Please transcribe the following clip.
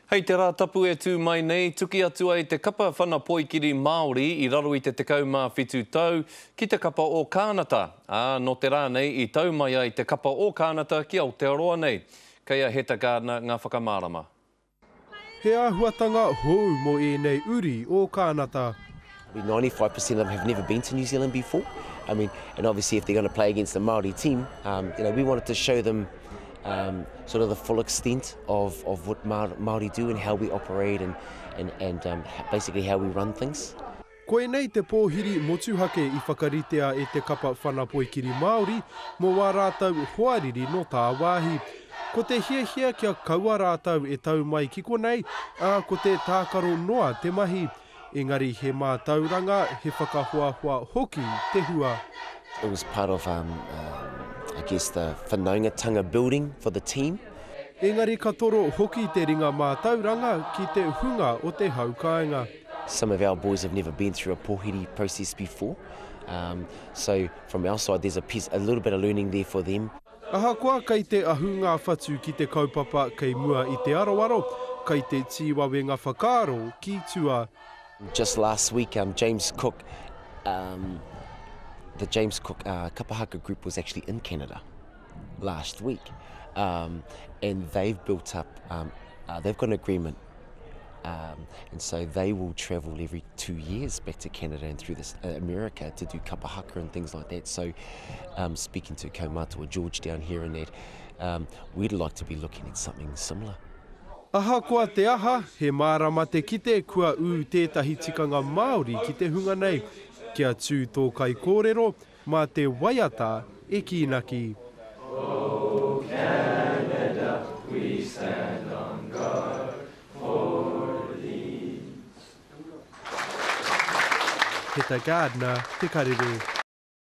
Hei te Rātapu e tū mai nei, tuki atu ai te kapa whana poikiri Māori i raro i te 17 tau ki te kapa o Kānata, ā, nō te rā nei i tau mai ai te kapa o Kānata ki Aotearoa nei. Kei a Heta Gardner ngā whakamārama. He āhuatanga hou mō ēnei uri o Kānata. 95% of them have never been to New Zealand before. I mean, and obviously if they're going to play against the Māori team, um, you know, we wanted to show them um, sort of the full extent of, of what Māori do and how we operate and, and, and um, basically how we run things. Koinei te pōhiri motuhake i whakaritea e te kapa Whana Poikiri Māori mō wā rātou hoariri nō tāwāhi. Ko te hiahia kia kaua rātou e tau mai ki konei, ā, ko te tākaro noa te mahi. Engari he mātauranga, he whakahoahoa hoki te hua. It was part of um, um, I guess the whanaungatanga building for the team. Engari ka toro hoki te ringa mātauranga ki te hunga o te hau kāinga. Some of our boys have never been through a pōhiri process before, um, so from our side there's a piece, a little bit of learning there for them. Ahakoa kei te ahu ngā whatu ki te kaupapa kei mua i te aroaro, kei te tīwawe ngā whakaaro ki tua. Just last week um, James Cook, um, the James Cook uh, Kapa Haka group was actually in Canada last week um, and they've built up, um, uh, they've got an agreement Um, and so they will travel every two years back to Canada and through this, uh, America to do kapa haka and things like that. So um, speaking to Kaumatua George down here and that, um, we'd like to be looking at something similar. Ahakoa te aha, he mārama te kite kua ū tētahi tikanga Māori ki te hunga nei. Kia tū tō kaikōrero, mā te waiata e kīnaki. Oh Canada, we stand on guard for thee. Heta Gardner, Te Karere.